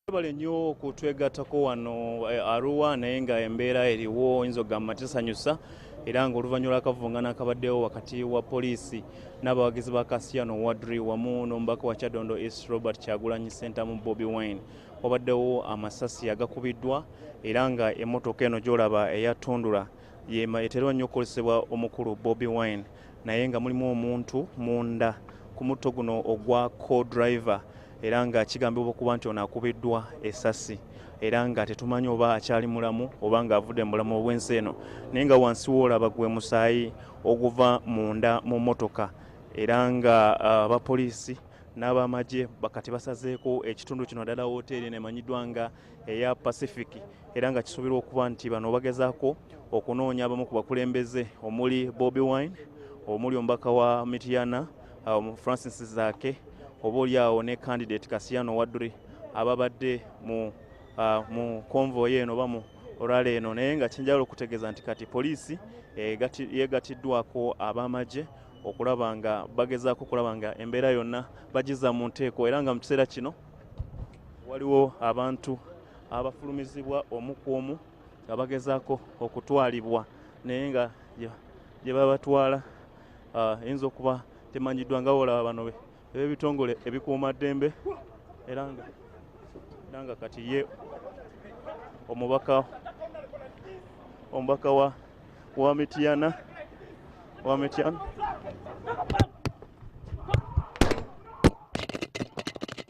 Webale nnyo okutwegattako wano Arua, naye nga embeera eriwo oyinza okugamba tesanyusa, era ng'oluvannyuma lw'akavuvungano akabaddewo wakati wa poliisi n'abawagizi ba Kassiano Wadri wamu n'omubaka wa Kyadondo East Robert Kyagulanyi Ssentamu Bobi Wine, wabaddewo amasasi agakubiddwa, era nga emmotoka eno gy'olaba eya Tundra eterwa nnyo okukozesebwa omukulu Bobi Wine, naye nga mulimu omuntu munda ku mutto guno ogwa co-driver, era nga kigambibwa okuba nti ono akubiddwa essasi, era nga tetumanyi oba akyali mulamu oba ng'avudde mu bulamu obw'ensi eno. Naye nga wansi woolaba gwe musaayi oguva munda mu mmotoka, era nga abapoliisi n'abamagye bakati basazeeko ekitundu kino, ddala woteeri eno emanyiddwa nga eya Pacific, era nga kisuubirwa okuba nti bano bagezaako okunoonya abamu ku bakulembeze omuli Bobi Wine, omuli omubaka wa Mityana Francis Zaake, oba oli awo ne candidate Kassiano Wadri, ababadde mu convoy eno oba mu rally eno. Naye nga kyenjagala okutegeeza nti kati poliisi yeegatiddwako ab'amagye okulaba nga bagezaako okulaba nga embeera yonna bagizza mu nteeko, era nga mu kiseera kino waliwo abantu abafulumizibwa omu ku omu nga bagezaako okutwalibwa, naye nga gye babatwala eyinza okuba temanyiddwa, nga wolaba bano eb'ebitongole ebikuumaddembe, era nga kati ye omubaka wa Mityana.